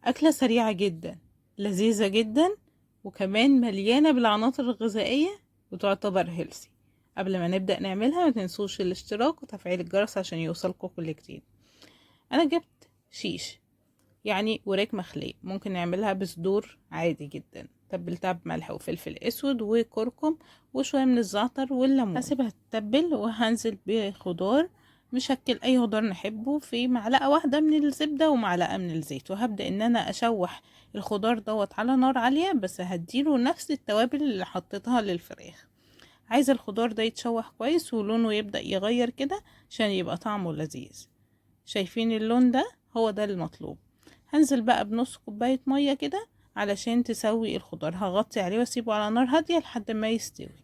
أكلة سريعة جدا، لذيذة جدا، وكمان مليانة بالعناصر الغذائية وتعتبر healthy. قبل ما نبدأ نعملها ما تنسوش الاشتراك وتفعيل الجرس عشان يوصلكوا كل جديد. أنا جبت شيش، يعني وراك مخلية، ممكن نعملها بصدور عادي جدا. تبلتها بملح وفلفل اسود وكركم وشوية من الزعتر والليمون. هسيبها تتبل وهنزل بخضار مشكل، اي خضار نحبه، في معلقة واحدة من الزبدة ومعلقة من الزيت، وهبدأ ان انا اشوح الخضار دوت على نار عالية، بس هديله نفس التوابل اللي حطيتها للفراخ. عايزة الخضار ده يتشوح كويس ولونه يبدأ يغير كده عشان يبقى طعمه لذيذ. شايفين اللون ده؟ هو ده المطلوب. هنزل بقى بنص كوباية مية كده علشان تسوي الخضار. هغطي عليه واسيبه على نار هادية لحد ما يستوي.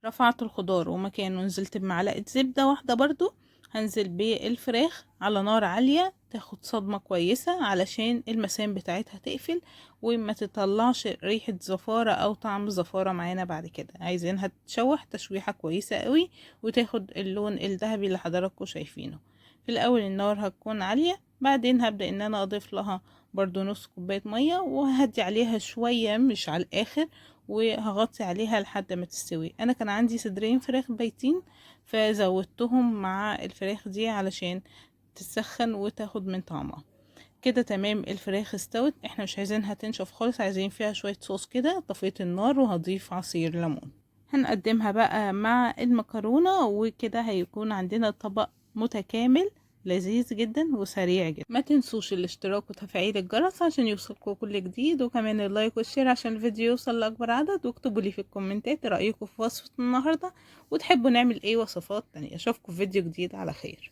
رفعت الخضار ومكانه نزلت بمعلقة زبدة واحدة برضو. هنزل بالفراخ على نار عالية تاخد صدمة كويسة علشان المسام بتاعتها تقفل وما تطلعش ريحة زفارة او طعم زفارة معانا بعد كده. عايزينها تتشوح تشويحة كويسة قوي وتاخد اللون الذهبي اللي حضراتكم شايفينه. في الاول النار هتكون عالية، بعدين هبدأ ان انا اضيف لها برضو نص كوباية مية وهدي عليها شوية مش على الاخر، وهغطي عليها لحد ما تستوي. انا كان عندي صدرين فراخ بايتين فزودتهم مع الفراخ دي علشان تسخن وتاخد من طعمها كده. تمام، الفراخ استوت، احنا مش عايزينها تنشف خالص، عايزين فيها شوية صوص كده. طفيت النار وهضيف عصير ليمون. هنقدمها بقى مع المكرونة، وكده هيكون عندنا طبق متكامل لذيذ جدا وسريع جدا. ما تنسوش الاشتراك وتفعيل الجرس عشان يوصلكوا كل جديد، وكمان ال like وال share عشان الفيديو يوصل لأكبر عدد. واكتبوا لي في الكومنتات رأيكم في وصفة النهاردة وتحبوا نعمل ايه وصفات تانية. اشوفكم في فيديو جديد على خير.